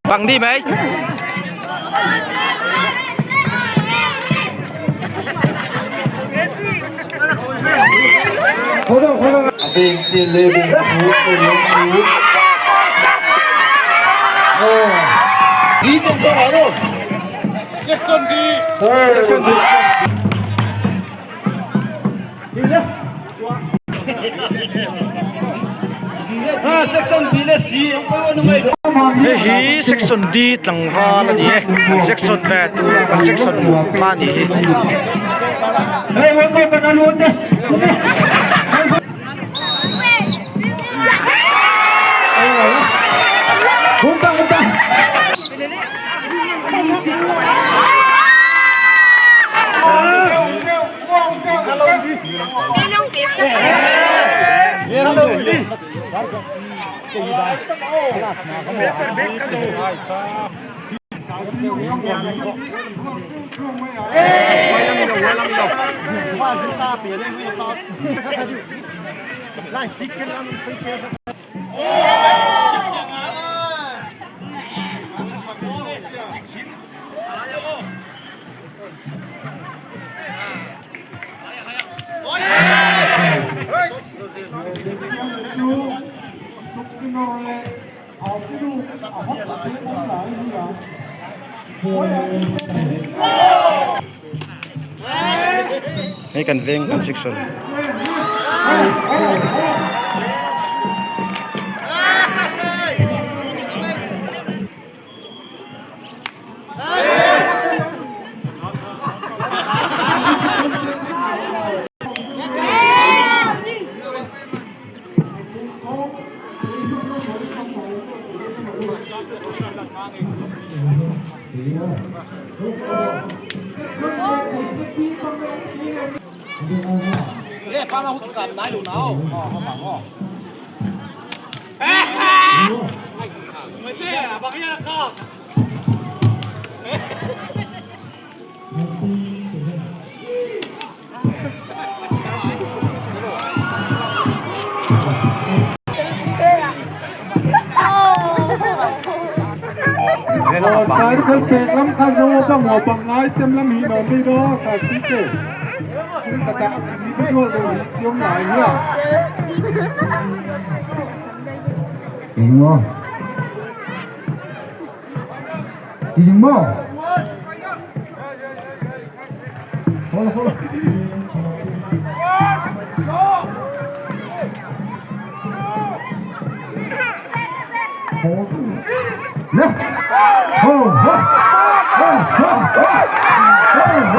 Bằng đi mày. Hei hi section D tlangval a ni e kan section ve tur kan section hma a nih hi. Hei kan veng kan section. Cycle pek lam kha zo bang ho bang ngai tem lam hi no ti do sa ti che thil ka ta individual deuh hi chiam lai hian Engmaw? Engmaw? Hawla hawla. Le. Ho ho. Ho ho ho. Ho ho ho.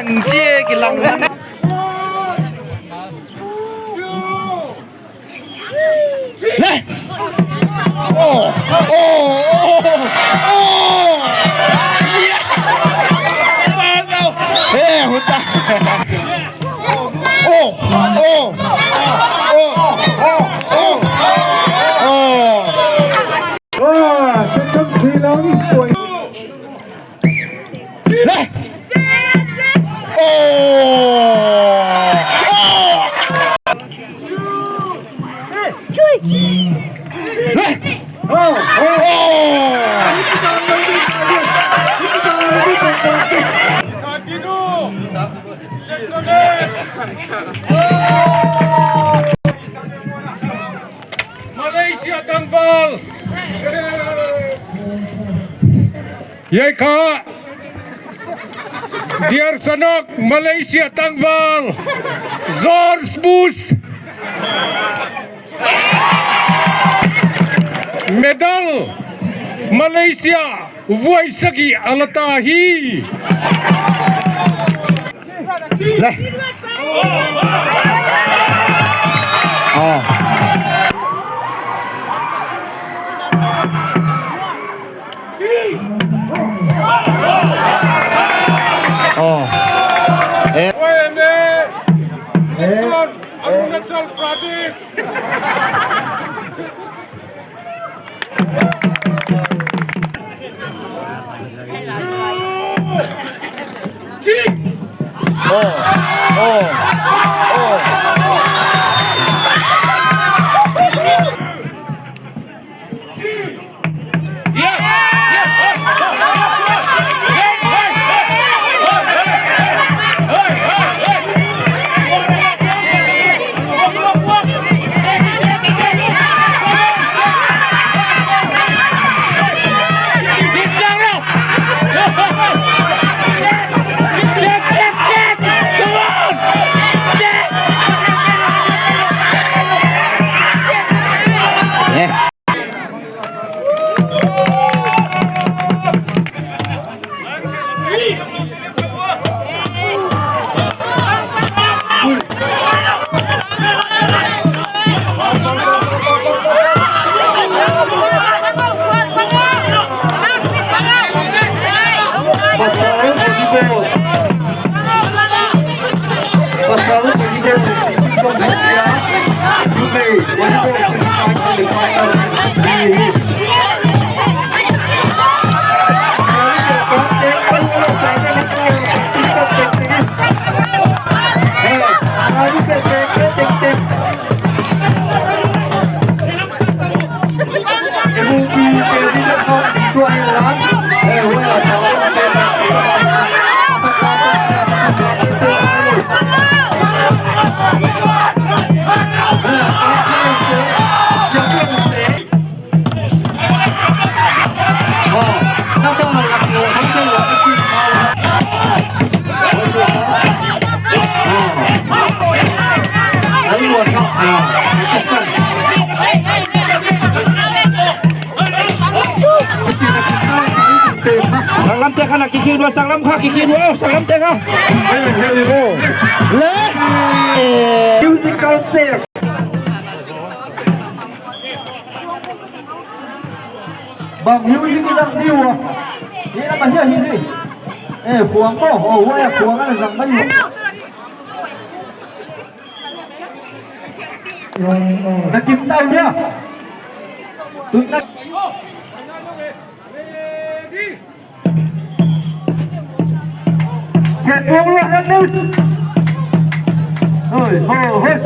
Ang chia cái lòng Lên. Oh. Malaysia tlangval Yeikha Dear Sanok Malaysia tlangval George Bush Medal Malaysia Vuaisaki a la ta hi. Le. Ờ. Ờ. Ê. Section Arunachal Pradesh. Sang lam te kha na ki khi đua sang lam kha ki khi đua sang lam te kha. Le. Musical chair. Bằng music cái rằng điêu à. Ý là mà hiện đi. Ê khuang mo, oh wa khuang là rằng bao nhiêu. Na kim tao nhá. Tụi ta Kẹt buông luôn anh đi. Ôi, hô hết.